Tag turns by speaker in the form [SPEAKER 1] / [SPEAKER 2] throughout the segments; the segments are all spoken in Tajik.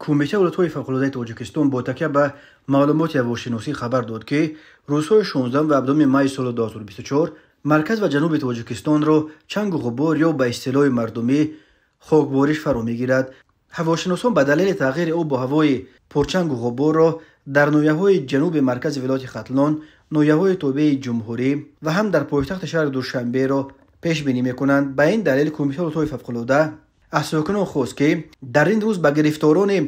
[SPEAKER 1] Кумитаи ҳолатҳои фавқулодаи Тоҷикистон бо такя ба маълумоти ҳавошиносӣ хабар дод, ки рӯзҳои 16 ва 17 майи соли 2024 марказ ва ҷануби Тоҷикистонро чангу ғубор ё ба истилоҳи мардумӣ хокбориш фаро мегирад. Ҳавошиносон ба далели тағйири обу ҳавои пурчангу ғуборро дар ноҳияҳои ҷануби маркази вилояти Хатлон, ноҳияҳои тобеи ҷумҳурӣ ва ҳам дар пойтахти шаҳри Душанберо пешбинӣ мекунанд. Ба ин далел Кумитаи ҳолатҳои фавқулода аз сокинон хост, ки дар ин рӯз ба гирифторони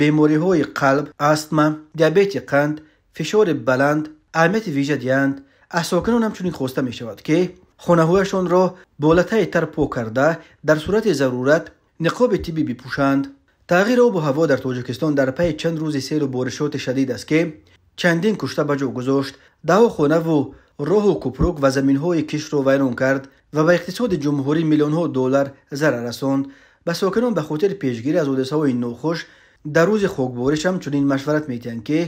[SPEAKER 1] бемориҳои қалб, астма, диабети қанд, фишори баланд аҳамияти вижа диҳанд. Аз сокинон ҳамчунин хоста мешавад, ки хонаҳояшонро бо латаи тар пок карда, дар сурати зарурат ниқоби тиббӣ бипӯшанд. Тағйири обу ҳаво дар Тоҷикистон дар пайи чанд рӯзи селу боришоти шадид аст, ки чандин кушта ба ҷо гузошт, даҳо хонаву роҳу кӯпрук ва заминҳои киштро вайрон кард ва ба иқтисоди ҷумҳурӣ миллионҳо доллар зарар расонд. Ба сокинон ба хотири пешгирӣ аз ҳодисаҳои нохуш дар рӯзи хокбориш ҳамчунин машварат медиҳанд, ки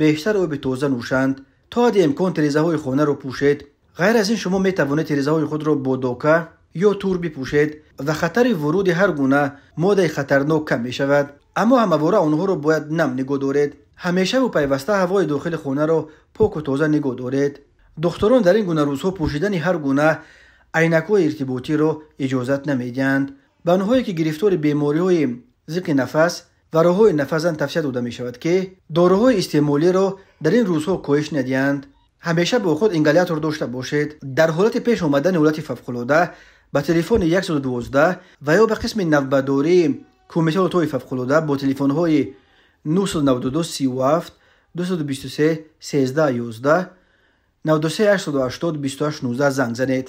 [SPEAKER 1] бештар оби тоза нӯшанд, то ҳадди имкон тирезаҳои хонаро пӯшед. Ғайр аз ин, шумо метавонед тирезаҳои худро бо дока ё тур бипӯшед ва хатари вуруди ҳар гуна моддаи хатарнок кам мешавад. Аммо ҳамавора онҳоро бояд нам нигоҳ доред. Ҳамешаву пайваста ҳавои дохили хонаро поку тоза нигоҳ доред. Духтурон дар ин гуна рӯзҳо пӯшидани ҳар гуна айнакҳои иртиботиро иҷозат намедиҳанд. Ба онҳое, ки гирифтори бемориҳои зиқи нафас ва роҳҳои нафасанд, тавсия дода мешавад, ки доруҳои истеъмолиро дар ин рӯзҳо коҳиш надиҳанд. Ҳамеша бо худ ингалятор дошта бошед. Дар ҳолати пеш омадани ҳолати фавқулода ба телефони 112 ва ё ба қисми навбатдории Кумитаи ҳолатҳои фавқулода бо телефонҳои 992 37 223 13 11 93 880 28 19 занг занед.